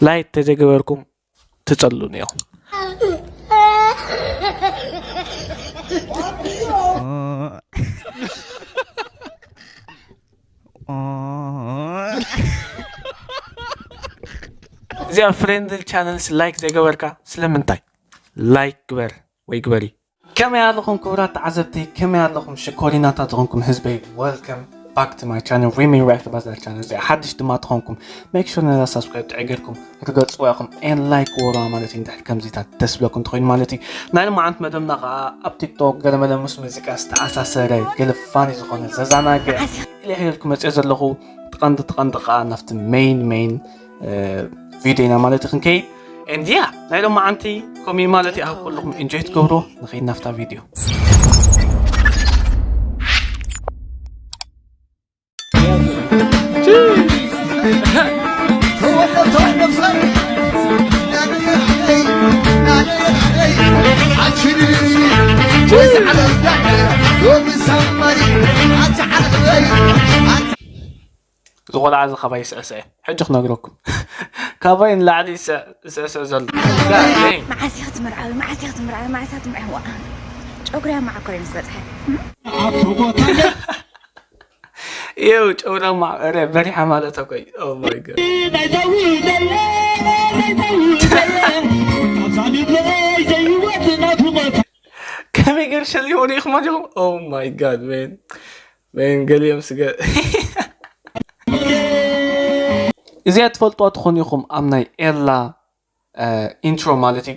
ላይክ ተዘይገበርኩም ትጸሉን እዮም። እዚኣ ፍሬንድል ቻነልስ ላይክ ዘይገበርካ ስለምንታይ? ላይክ ግበር ወይ ግበሪ። ከመይ ኣለኹም ክቡራት ተዓዘብቲ? ከመይ ኣለኹም ሽኮሪናታት ዝኾንኩም ህዝበይ? Welcome back to my channel, Remy React Bazar channel። እዚኣ ሓድሽ ድማ ተኾንኩም፣ make sure ነዛ ሳብስክራይብ ጥዕይ ጌርኩም ርገጽዋ ኢኹም፣ and like ወራ ማለት እዩ። እንድሕር ከምዚታት ደስ ብለኩም ተኾይኑ ማለት እዩ። ናይ ሎማዓንቲ መደብና ኸዓ ኣብ ቲክቶክ ገለመለ ምስ ሙዚቃ ዝተኣሳሰረ፣ ገለ ፋኒ ዝኾነ፣ ዘዛናግዕ ኢለ ሒዘልኩም መጽየ ዘለኹ። ትቐንዲ ትቐንዲ ኸዓ ናብቲ ሜይን ሜይን ቪድዮ ኢና ማለት እዩ ክንከይድ። And yeah፣ ናይ ሎማዓንቲ ከምኡ ማለት እዩ። ኣብ ኩልኹም ኢንጆይ ትገብሮ። ንኸይድ ናብታ ቪድዮ። ዝቆልዓ እዚ ካባይ ይስዕስዐ። ሕጂ ክነግረኩም። ካባይ ንላዕሊ ይስዕ- ይስዕስዕ ዘሎ። God damn። መዓስ ኢኺ ትምርዓዊ? መዓስ ኢኺ ትምርዓዊ? መዓስ ኢኺ ትምርዓዊ? ጨጉሪ ኣብ መዓኮር እዩ ምስ በጽሐ። ይኸው ጨውራ ማዕረ በሪሓ ማለት እኮ እዩ። Oh my God። ከመይ ገይሩ ሸሊኹም ሪኢኹም ኣለኹም? Oh my God, man. Man፣ ገሊኦም ስገ-፣ እዚኣ ትፈልጥዋ ትኾኑ ኢኹም ኣብ ናይ ኤላ፣ እ፣ ኢንትሮ ማለት እዩ።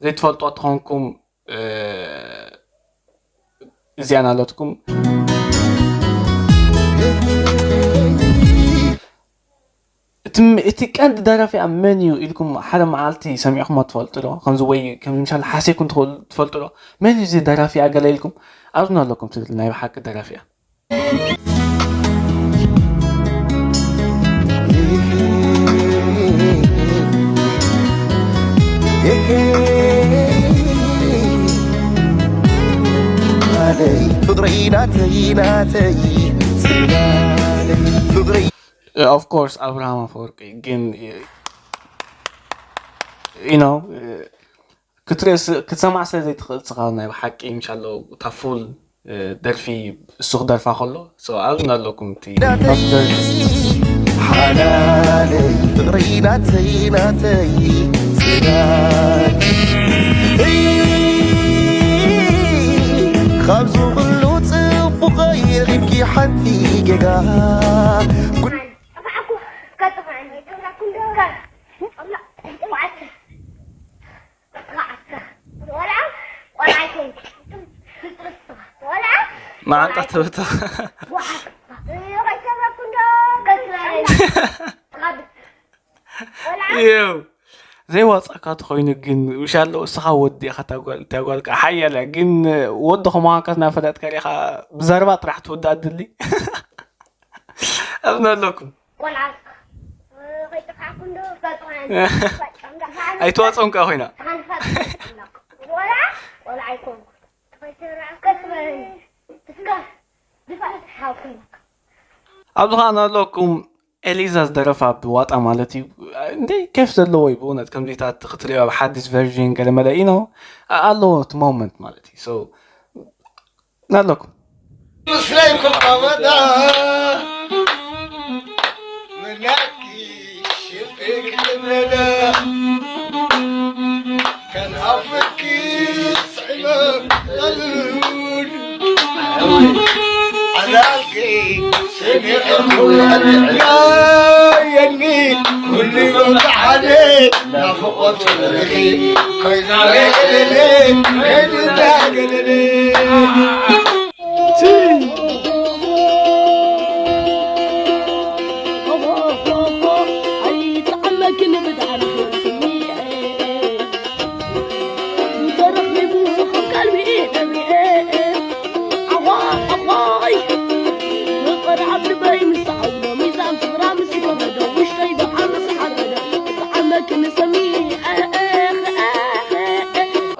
ዘይትፈልጥዋ ትኾንኩም፣ እ፣ እዚኣ ናለትኩም። እቲ ም-፣ እቲ ቀንዲ ደራፊኣ መን እዩ ኢልኩም ሓደ መዓልቲ ሰሚዕኹሞ ትፈልጡ ዶ? ከምዚ ወይ ከምዚ ምሻል ሓሲብኩም ትኽእሉ ትፈልጡ ዶ? መን እዩ እዚ ደራፊኣ ገለ ኢልኩም? ኣብዚ ናለኩም ትብል ናይ ብሓቂ ደራፊኣ። ፍቅረይ ናተይ ናተይ ፍቅረይ Of course ኣብርሃም ኣፈወርቂ ግን you know ክትሰማዕ ስለ ዘይትኽእል ስኻ ናይ ብሓቂ ምሻሎ እታ ፉል ደርፊ እሱ ክደርፋ ከሎ ኣብዚ ኣለኩም እቲ ሓላለይ ፍቕሪ ናተይ ናተይ ጽናት ካብዚ ኩሉ ጽቡቐይ ሪብኪ ሓንቲ ጌጋ መዓንጣ ተበታ ይው ዘይዋፃካ ተኮይኑ ግን ውሻሎ እስኻ ወዲ ኢኻ ታጓልካ ሓያለ ግን ወዲ ከማንካ ናፈለጥካ ዲኻ ብዘረባ ጥራሕ ትውዳእ ድሊ ኣብና ኣለኩም ኣይተዋፀውን ከዓ ኮይና ኣብዚ ከዓ ናለኩም ኤሊዛ ዝደረፋ ብዋጣ ማለት እዩ እንደ ኬፍ ዘለዎ እዩ ብእውነት ከምዚታት ክትሪኦ ኣብ ሓድሽ ቨርዥን ገለመለ ኢኖ ኣለዎ እቲ ሞመንት ማለት እዩ ናለኩም ምስለይኩም ኣመዳ መናቂ ሽምጥቅ ልመዳ ከናፍርኪ ስዕመ ላሉን ኣላልኪ ስኒዕኩ ኣድዕያየኒ ኩሉ ይወጣ ሓደ ናፍቆት ፍቅርኪ ኮይና ለቅልል ከይድና ገለለ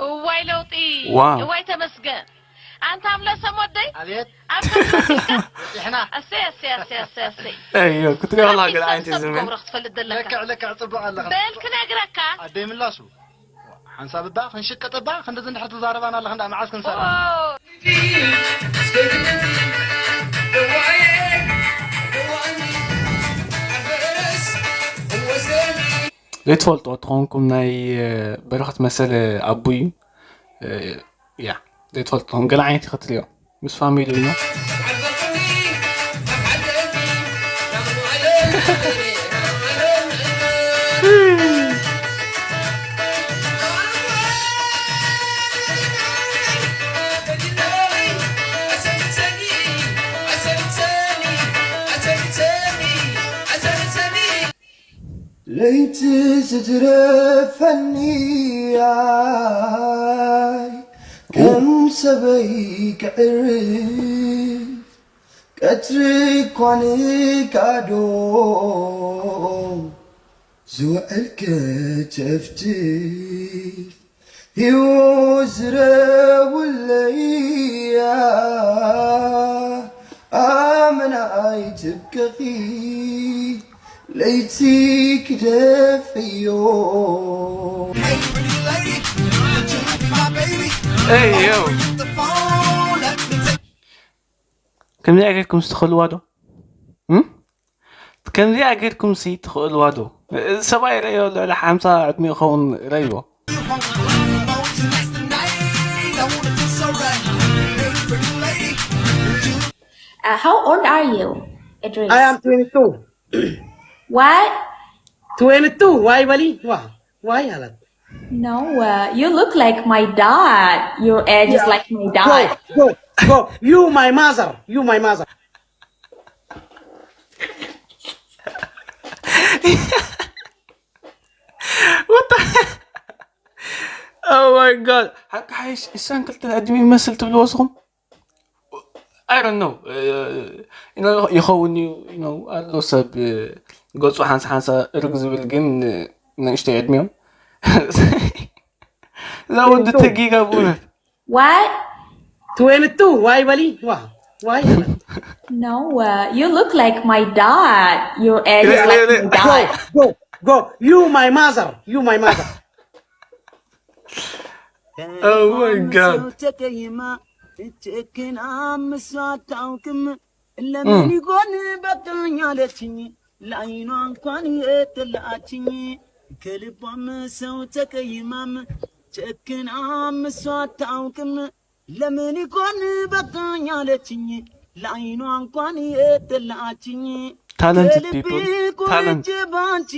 እዋይ ለውጢ ዋው። እዋይ ተመስገን ኣንታ ኣምለሰም ወደይ ኣቤት ኣብ ይሕና ኣሰይ ኣሰይ ኣሰይ ኣሰይ ኣሰይ እዮ ክትሪኦ ከላ ገለ ዓይነት እዩ ዝመን ትገብሮ ክትፈልጥ ዘለካ ለክዕ ለክዕ ጽቡቅ ኣለኻ በል ክነግረካ ኣደይ ምላሱ ሓንሳብ እባ ክንሽቅጥ እባ ክንድዚ እንድሕር ትዛረባና ኣለኻ እንዳ መዓስ ክንሰራ ዘይትፈልጥዎ ትኾንኩም ናይ በረኸት መሰለ ኣቡ እዩ። ያ ዘይትፈልጥዎም ገለ ዓይነት እዩ ክትሪኦ ምስ ፋሚሊ እዩ። ለይቲ ዝድረፈኒ ኣይ ከም ሰበይ ክዕርፍ ቀትሪ እኳ ንካዶ ዝውዕል ከተፍትፍ ህይወት ዝረውለያ ኣመና ኣይትብከኺ ለይቲ ክደፍዮ Hey, yo. ከምዚኣ ጌርኩም ስ ትኽእልዋ ዶ? እም? ከምዚኣ ጌርኩም ሲ ትኽእልዋ ዶ? እዚ ሰብኣይ ረዮ ልዕሊ ሓምሳ ዕድሚኡ ኸውን ረይዎ። Uh, how old are you, Idris? I am twenty-two. What? Twenty-two. Why, Bali? Why? Why, Alan? No, uh, you look like my dad. Your age is like my Go, dad. Go, go. You, my mother. You, my mother. What the? Oh my god. ሓቂ ሓይሽ እሳን ክልተን ዕድሚ ይመስል ትብልዎ ስኹም? I don't know. ይኸውን እዩ ኣሎ ሰብ ገጹ ሓንሳ ሓንሳ እርግ ዝብል ግን ንእሽተይ ዕድሚኦም እዛ ወዲ ተጊጋ ብእውነት What? Twenty-two. Why, Bali? Why? Why? No, uh, you look like my dad. Your age is like my Go, dad. Go, go. You, my mother. You, my mother. Oh my god. ተቀይማ ትክን አምሷ አታውቅም። ለምን ይሆን በቃኝ አለችኝ። ለአይኗ እንኳን የጠላችኝ ከልቧም ሰው ተቀይማም ጨክናም እሷ አታውቅም። ለምን ይሆን በቃኝ አለችኝ። ለአይኗ እንኳን የጠላችኝ Talented ከልቤ people. ቆርጬ Talent. ባንቺ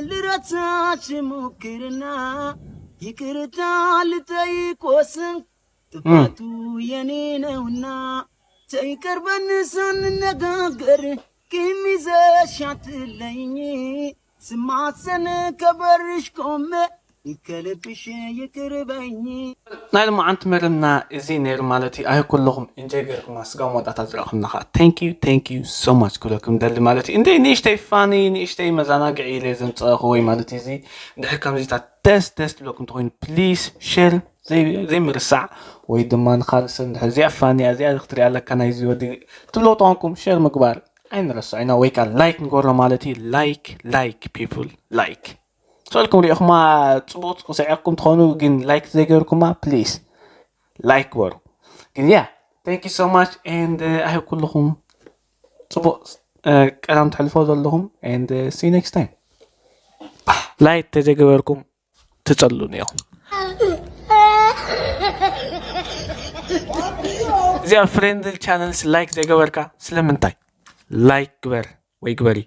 ልረሳሽ ሞክርና ይቅርታ ልጠይቅ ወስን ጥፋቱ የኔ ነውና ተይቀርበን ሳንነጋገር ቂም ይዘሽ አትለይኝ። ስማሰን ከበርሽ ቆመ ከልብሽ ይቅር በይኝ። ናይ ልማዓንቲ መረምና እዚ ነይሩ ማለት እዩ። ኣይ ኩለኹም እንጆይ ገርኩማ ስጋ መወዳእታ ዝረእኹምና ከዓ thank you thank you so much ክብለኩም ደሊ ማለት እዩ። እንደ ንእሽተይ ፋኒ ንእሽተይ መዘናግዒ ኢለ ዘምፀእኹ ወይ ማለት እዩ። እዚ እንድሕር ከምዚታት ደስ ደስ ትብለኩም እንተኮይኑ ፕሊስ ሸር ዘይምርሳዕ ወይ ድማ ንካልእ ሰብ እንድሕር እዚኣ ፋኒ እያ እዚኣ ክትሪኣ ኣለካ ናይዚ ወዲ ትብሎ ተኾንኩም ሸር ምግባር ኣይንረስዕ ኢና ወይ ከዓ ላይክ ንገብሮ ማለት እዩ። Like like people like ሰልኩም ሪኢኹማ ጽቡቅ ክስዕኩም ትኾኑ ግን ላይክ ዘይገርኩማ ፕሊስ ላይክ ግበሩ። ግን yeah thank you so much and I hope ኩልኹም ጽቡቅ ቀዳም ትሕልፎ ዘለኹም and see you next time። ላይክ ተዘይገበርኩም ትጸሉን ኢኹም። እዚኣ ፍሬንድል ቻነልስ ላይክ ዘይገበርካ ስለምንታይ? ላይክ ግበር ወይ ግበሪ።